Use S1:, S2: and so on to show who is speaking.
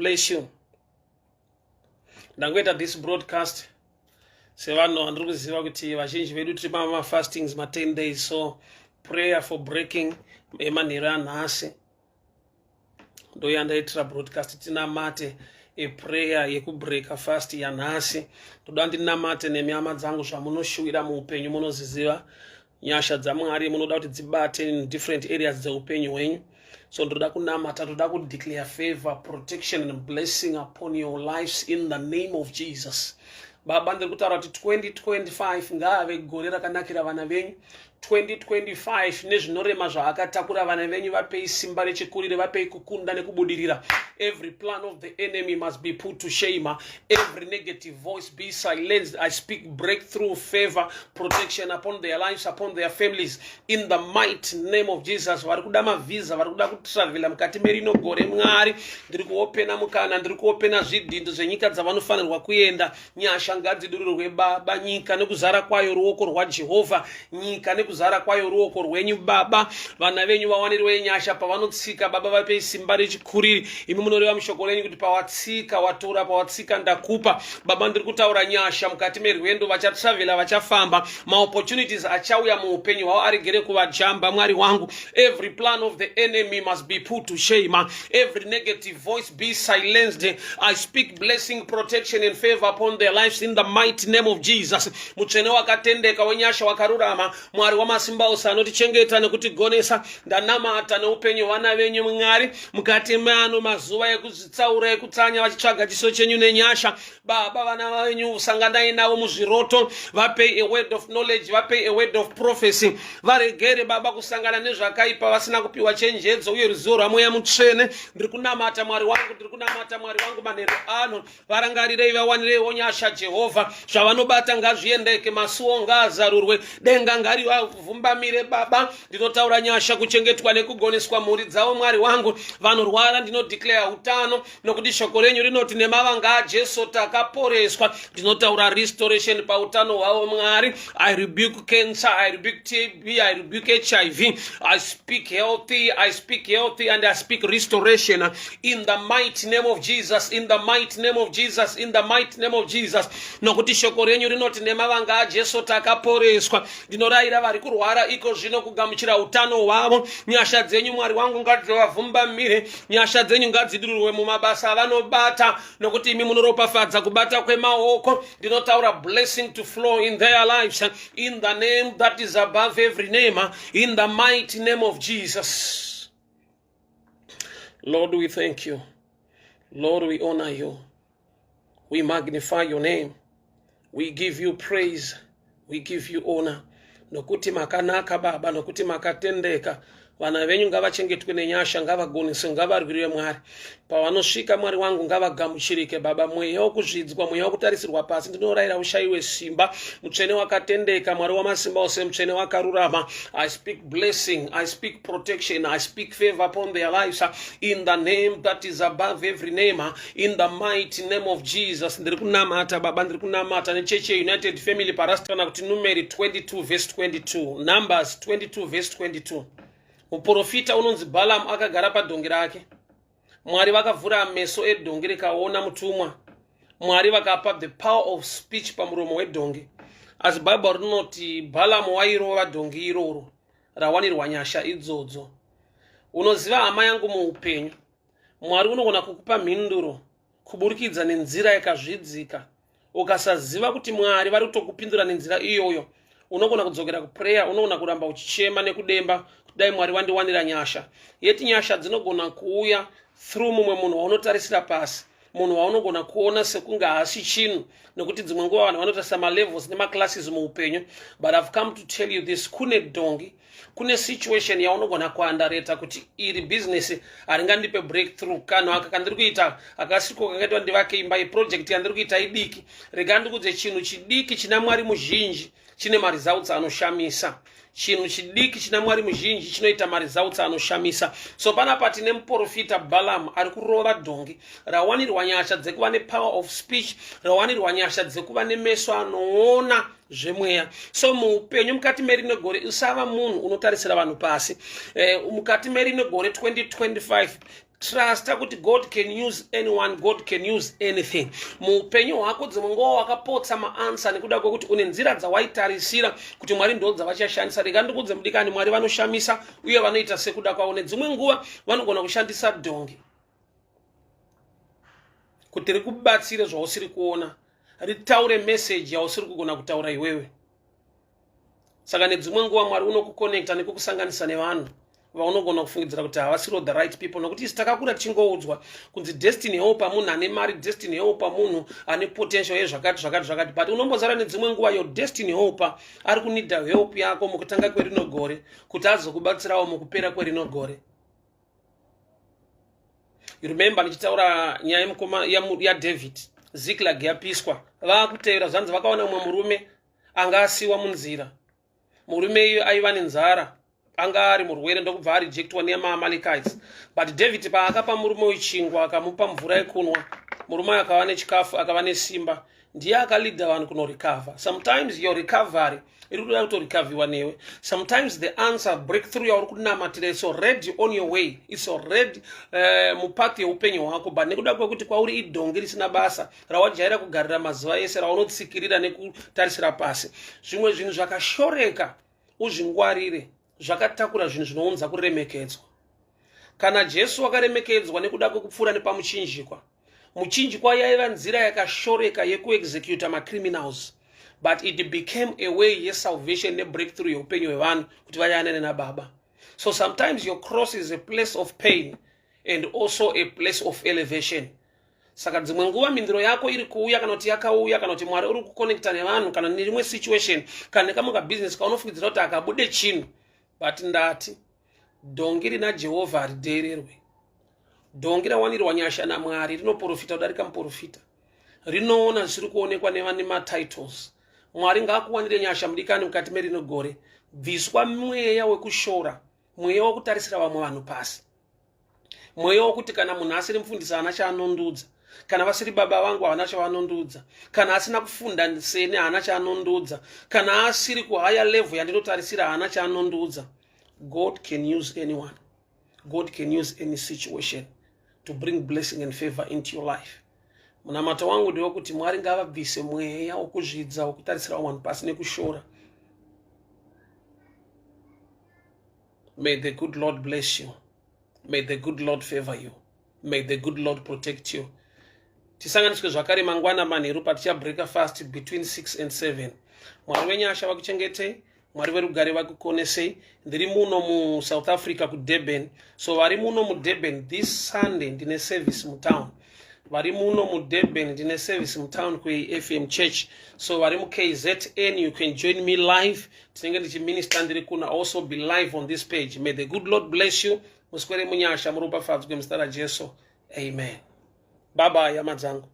S1: Bless you. Ndangoita this broadcast sevanhu vandiri kuziva kuti vazhinji vedu tiri pamafastings ma10 days, so prayer for breaking emanheru anhasi ndoyandaitira broadcast. Tinamate eprayer yekubreaka fast yanhasi. Ndoda ndinamate nemi, hama dzangu. Zvamunoshuwira muupenyu munoziziva. Nyasha dzaMwari munoda kuti dzibate in different areas dzeupenyu hwenyu. So ndoda kunamata, ndoda kudeclare favor, protection and blessing upon your lives in the name of Jesus. Baba, ndiri kutaura kuti 2025 ngaave gore rakanakira vana venyu. 2025, nezvinorema zvaakatakura vana venyu, vapei simba rechikurire, vapei kukunda nekubudirira. Every plan of the enemy must be put to shame. Every negative voice be silenced. I speak breakthrough, favor, protection upon their lives, upon their families, in the mighty name of Jesus. Vari kuda mavhisa, vari kuda kutravhela mukati merino gore, Mwari, ndiri kuopena mukana, ndiri kuopena zvidhindo zvenyika dzavanofanirwa kuenda. Nyasha ngadzidurirwe, Baba. Nyika nekuzara kwayo, ruoko rwaJehovha. Nyika nekuzara kwayo, ruoko rwenyu, Baba. Vana venyu vawanirwe nyasha pavanotsika. Baba, vapei simba rechikuriri. Imi munoreva mushoko renyu kuti pawatsika watora, pawatsika ndakupa. Baba, ndiri kutaura nyasha mukati merwendo. Vachatravhela, vachafamba, maopportunities achauya muupenyu hwavo aregere kuvajamba. Mwari wangu, every plan of the enemy must be put to shame. Every negative voice be silenced. I speak blessing, protection and favor upon their lives in the mighty name of Jesus. Mutsvene wakatendeka, wenyasha, wakarurama, Mwari wamasimba ose anotichengeta nekutigonesa, ndanamata neupenyu hwana venyu, Mwari, mukati meano mazuva ekuzvitsaura, ekutsanya vachitsvaga chiso chenyu nenyasha. Baba, vana venyu sanganai navo muzviroto, vapei a word of knowledge, vapei a word of prophecy. Varegere, Baba, kusangana nezvakaipa vasina kupiwa chenjedzo uye ruzivo rwaMweya Mutsvene. Ndiri kunamata, Mwari wangu, ndiri kunamata, Mwari wangu, manheru ano. Varangarirei, vawanireiwo nyasha, Jehovha. Zvavanobata ngazviendeke, masuo ngaazarurwe, denga ngarivavhumbamire. Baba, ndinotaura nyasha, kuchengetwa nekugoneswa mhuri dzavo. Mwari wangu, vanorwara ndinodeclare utano, nokuti shoko renyu rinoti nemavanga aJesu takaporeswa. Ndinotaura restoration pautano hwavo, Mwari. I rebuke cancer, I rebuke TB, I rebuke HIV. I speak healthy, I speak healthy and I speak restoration in the mighty name of Jesus, in the mighty name of Jesus, in the mighty name of Jesus, nokuti shoko renyu rinoti nemavanga aJesu takaporeswa. Ndinorayira vari kurwara iko zvino kugamuchira utano hwavo. Nyasha dzenyu, Mwari wangu, ngadzivavhumbamire. Nyasha dzenyu ngadzidururwe mumabasa avanobata, nokuti imi munoropafadza kubata kwemaoko. Ndinotaura blessing to flow in their lives in the name that is above every name, in the mighty name of Jesus. Lord, we thank you. Lord, we honor you. We magnify your name. We give you praise, we give you honor, nokuti makanaka, Baba, nokuti makatendeka. Vana venyu ngavachengetwe nenyasha, ngavagoneswe, ngavarwiriwe, Mwari. Pavanosvika, Mwari wangu, ngavagamuchirike, Baba. Mweya wokuzvidzwa, mweya wokutarisirwa pasi, ndinorayira ushayiwe simba. Mutsvene wakatendeka, Mwari wamasimba ose, mutsvene wakarurama, I speak blessing, I speak protection, I speak favor upon their lives in the name that is above every name, in the mighty name of Jesus. Ndiri kunamata, Baba, ndiri kunamata nechechi yeUnited Family parasta, kana kuti Numeri 22 verse 22, Numbers 22 verse 22. Muprofita unonzi Balamu akagara padhongi rake. Mwari vakavhura meso edhongi rikaona mutumwa. Mwari vakapa the power of speech pamuromo wedhongi, asi Bhaibheri rinoti Bhalamu wairova dhongi iroro rawanirwa nyasha idzodzo. Unoziva, hama yangu, muupenyu Mwari unogona kukupa mhinduro kuburikidza nenzira yakazvidzika. Ukasaziva kuti Mwari vari kutokupindura nenzira iyoyo, unogona kudzokera kuprayer, unogona kuramba uchichema nekudemba kuti dai Mwari wandiwanira nyasha. Yeti nyasha dzinogona kuuya through mumwe munhu waunotarisira pasi, munhu waunogona kuona sekunge haasi chinhu, nekuti dzimwe nguva vanhu vanotarisa malevels nemaclasses muupenyu. But I've come to tell you this: kune dhongi, kune situation yaunogona kuandareta kuti iri bhizinesi haringandipe breakthrough, kanhu aka kandiri kuita akasiko kakaitwa ndivake imba, yeproject yandiri kuita idiki. Rega ndikudze, chinhu chidiki china Mwari muzhinji chine maresults anoshamisa. Chinhu chidiki china Mwari muzhinji chinoita maresults anoshamisa. So panapa tine muprofita Balaam ari kurova dhongi rawanirwa nyasha dzekuva nepower of speech, rawanirwa nyasha dzekuva nemeso anoona zvemweya. So muupenyu mukati merino gore, usava munhu unotarisira vanhu pasi. Mukati merino gore 2025. Trusta kuti God can use anyone, God can use anything. Muupenyu hwako dzimwe nguva wakapotsa maanswer nekuda kwekuti une nzira dzawaitarisira kuti Mwari ndo dzavachashandisa. Rega ndikudze mudikani, Mwari vanoshamisa uye vanoita sekuda kwavo. Nedzimwe nguva vanogona kushandisa dhongi kuti rikubatsire zvausiri kuona, ritaure meseji yausiri kugona kutaura iwewe. Saka nedzimwe nguva Mwari unokuconnecta nekukusanganisa nevanhu vaunogona kufungidzira kuti havasiro the right people, nokuti isi takakura tichingoudzwa kunzi destiny helper munhu ane mari, destiny helper munhu ane potential yezvakati zvakati zvakati. But unombozara nedzimwe nguva your destiny helper ari kunida help yako mukutanga kwerino gore kuti azokubatsirawo mukupera kwerino gore. You remember ndichitaura nyaya yemukoma yaDavid, Ziklag yapiswa, vaakutevera, zvanzi vakaona mumwe murume anga asiwa munzira. Murume iyo aiva nenzara, anga ari murwere, ndokubva arejectwa nemaAmalekites. But David paakapa murume uyu chingwa, akamupa mvura yekunwa, murume uyu akava nechikafu, akava nesimba, ndiye akaleada vanhu kunorecover. Sometimes your recovery iri kutoda kutorecoverwa newe. Sometimes the answer, breakthrough yauri kunamatira, is already on your way, it's already mupath yeupenyu hwako, but nekuda kwekuti kwauri idhongi risina basa rawajaira kugarira mazuva ese, raunotsikirira nekutarisira pasi. Zvimwe zvinhu zvakashoreka, uzvingwarire, zvakatakura zvinhu zvinounza kuremekedzwa. Kana Jesu wakaremekedzwa nekuda kwekupfuura nepamuchinjikwa, muchinjikwa yaiva nzira yakashoreka yekuexecuta macriminals, but it became a way yesalvation nebreakthrough yeupenyu hwevanhu kuti vayanane naBaba. So sometimes your cross is a place of pain and also a place of elevation. Saka dzimwe nguva mhinduro yako iri kuuya, kana kuti yakauya, kana kuti Mwari uri kuconnecta nevanhu, kana nerimwe situation, kana nekamwe kabhizinesi kaunofungidzira kuti akabude chinhu. But ndati dhongi rina Jehovha haridheererwe. Dhongi rawanirwa nyasha naMwari rinoprofita kudarika muprofita, rinoona zvisiri kuonekwa nevane matitles. Mwari ngaakuwanire nyasha mudikani mukati merino gore. Bviswa mweya wekushora, mweya wekutarisira vamwe vanhu pasi, mweya wokuti kana munhu asiri mufundisi haana chaanondudza, kana vasiri baba vangu havana chavanondudza, kana asina kufunda seni haana chaanondudza, kana asiri kuhigher level yandinotarisira haana chaanondudza. God can use anyone. God can use any situation to bring blessing and favor into your life. Munamato wangu ndewekuti Mwari ngavabvise mweya wokuzvidza, wokutarisira vamwe vanhu pasi nekushora. May the good Lord bless you. May the good Lord favor you. May the good Lord protect you. Tisanganiswe zvakare mangwana manheru patichabreaka fast between 6 and 7. Mwari wenyasha vakuchengetei, Mwari verugare vakukonesei. Ndiri muno muSouth Africa, kuDurban. So vari muno muDurban, this Sunday ndine service mutown. Vari muno muDurban, ndine service mutown kuAFM Church. So vari muKZN, you can join me live. Tinenge ndichiminista ndiri kuno. Also be live on this page. May the good Lord bless you. Muswere munyasha, muropafadzwe muzita raJesu. Amen. Baba, hama dzangu.